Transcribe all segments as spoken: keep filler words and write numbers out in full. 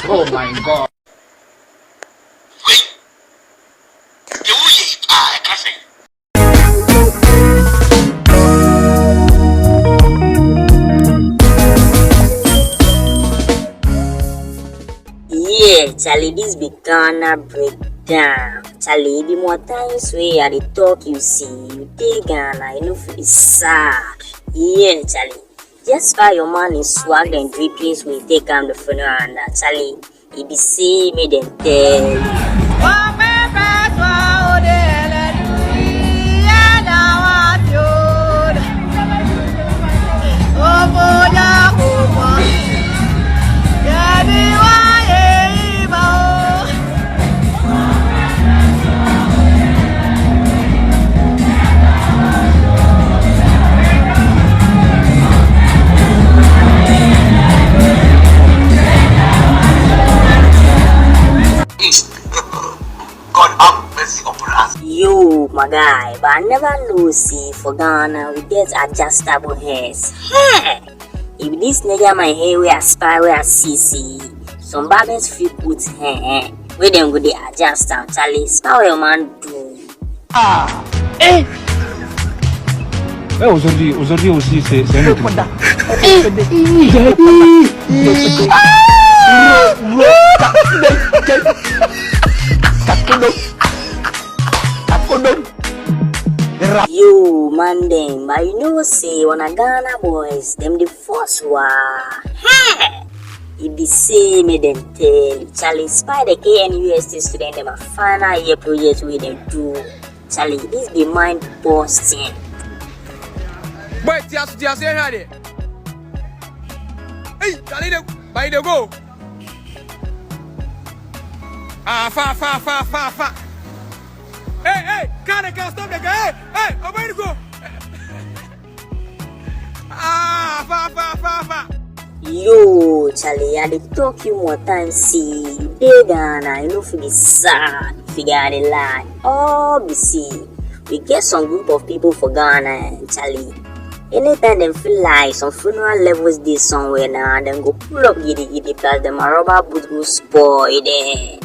Oh my God. Yeah, Charlie, this be Ghana breakdown. Charlie, e be more times wey I dey talk, you see, you dey Ghana, you no fit be sad. Yeah, Charlie. Just spy your man in swag and drippings wey e take come the funeral, and, uh, Charlie, e be say make dem tell you. God have mercy upon us. Yo, my guy, but I never know say for Ghana we get adjustable hairs. Hey! If this nigga my hair wey I spy, wey I see, see, some barbers fit put hair, eh, wey dem go dey adjust am, Charlie, spy what your man do. Ah! Eh! Eh, aujourd'hui, aujourd'hui aussi, c'est, c'est un autre jour. Eh! Eh! Yo, man dem, but you know say we na Ghana boys, dem dey force wa. Hey! E be say make dem tell you, Charlie, spy the K N U S T student dem a final year project wey dem do. Charlie, this be mind busting. Boy, tia su, tia su, here dey. Hey, Charlie, dey, by the go. Ah, fa, fa, fa, fa, fa. Hey, hey, car, car, stop the car. Hey, hey, obey the go. Ah, fa, fa, fa, fa. Yo, Charlie, I dey talk you more time, say you dey Ghana, you no fit be sad, figure out the lie. Oh, be see, we get some group of people for Ghana, eh, Charlie. Anytime dem feel like some funeral levels dey somewhere now, dem go pull up gidi gidi, plus dem a rubber boot go spoil dem.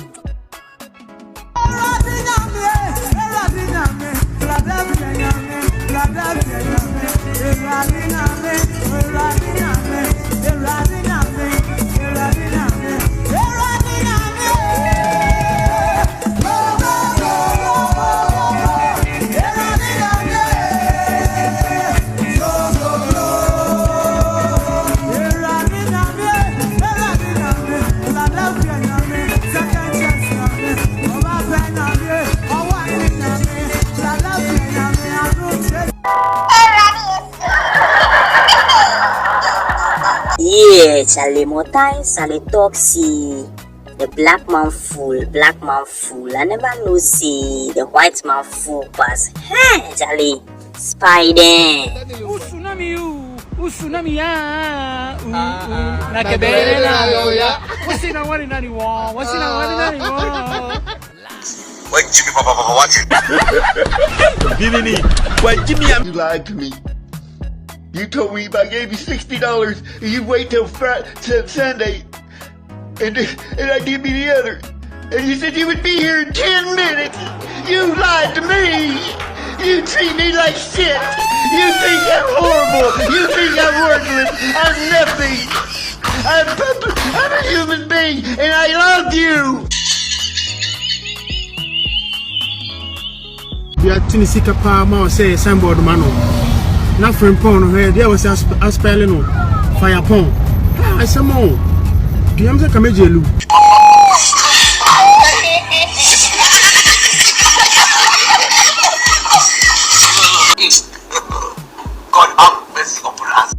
Yeah, Charlie, more times I dey talk say the black man fool, black man fool. I never know say the white man fool pass. Hey, Charlie, spy dem. Tsunami, you, tsunami, ya, u, u, na kebere na yo ya. Wasi na wani nani wo, wasi na wani nani wo. Wajimi, papa, papa, watch it. Bimini, wajimi ya. You lied to me. You told me if I gave you sixty dollars, you wait till Fri-, till Sunday, and, and I give you the other. And you said you would be here in ten minutes. You lied to me. You treat me like shit. You think I'm horrible. You think I'm worthless. I'm nothing. I'm, I'm a human being, and I love you. Bia tini sika paa ma ɔsɛ signboard ma no. Na frimpong no hɛ, deɛ wɔsɛ asp-, aspɛle no, fire pong. Ah, ɛsɛ mɔ. Bia m sɛ ka megye lu. God have mercy upon us.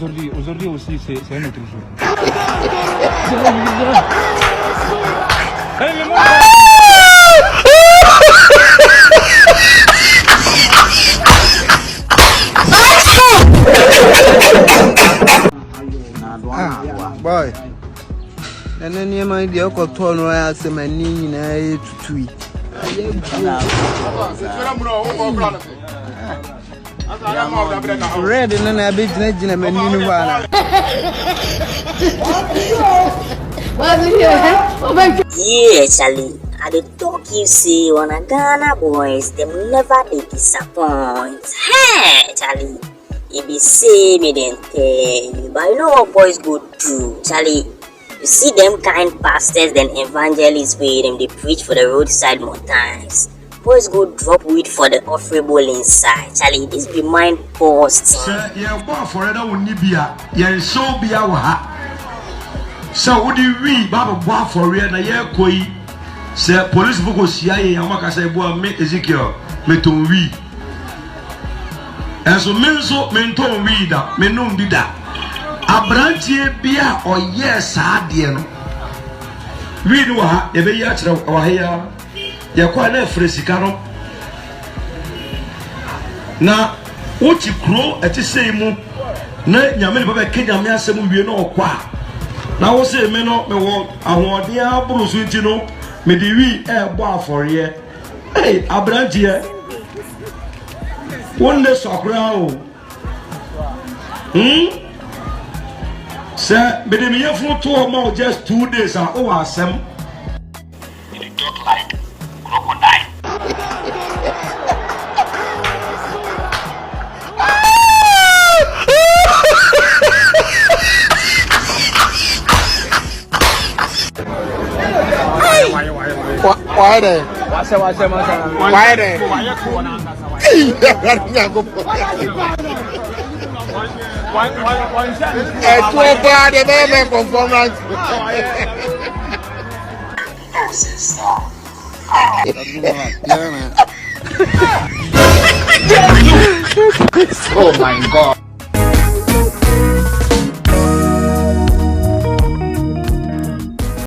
Aujourd'hui, aujourd'hui aussi, c'est, c'est un autre jour. Ah, boy. Ɛnɛ nneɛma yi deɛ ɔkɔtɔɔ no ara sɛ m'ani nyinaa yɛ tutui. Red no na abɛgyinagyina m'ani no hɔ ara. Yeah, Charlie, I dey talk you say una Ghana boys, dem never dey disappoint. Hey, Charlie, e be say me dem tell you, but you know what boys go do, Charlie? You see dem kind pastors and evangelists wey dem dey preach for the roadside more times. Boys go drop weed for the offering bowl inside. Charlie, this be mind boss thing. Sɛ yɛbɔ afɔre na wonni bi a, yɛnhyɛ obiara wɔ ha. Sɛ wode wii ba abɛbɔ afɔreɛ na yɛrekɔ yi, sɛ polisifo kɔhyia yɛn a, wɔaka sɛ, "Boa me, Ezekiel, metɔn wii." Ɛnso me nso mentɔn wii da, mennom bi da. Aberanteɛ bi a ɔyɛɛ saa adeɛ no, wii no wɔ ha, yɛbɛyi akyerɛ wɔ ha yi ara. Yɛkɔ a na ɛfrɛ sika no. Na wote kuro ɛte sei mu na Nyame nipa bɛka Nyame asɛm wie na ɔkɔ a, na wo se me no mewɔ ahoɔden aboro so nti no mede wii ɛrebɔ afɔreɛ. Ei, aberanteɛ, wo nne sɔ koraa o. Hmm? Sɛ mede me yafunu to hɔ ma wo just two days a, wowɔ asɛm. You dey talk like crocodile. Wa-, waye dɛ? Waye dɛ? Ɛtoɔ paa deɛ bɛyɛ mɛ conformance. Oh my God.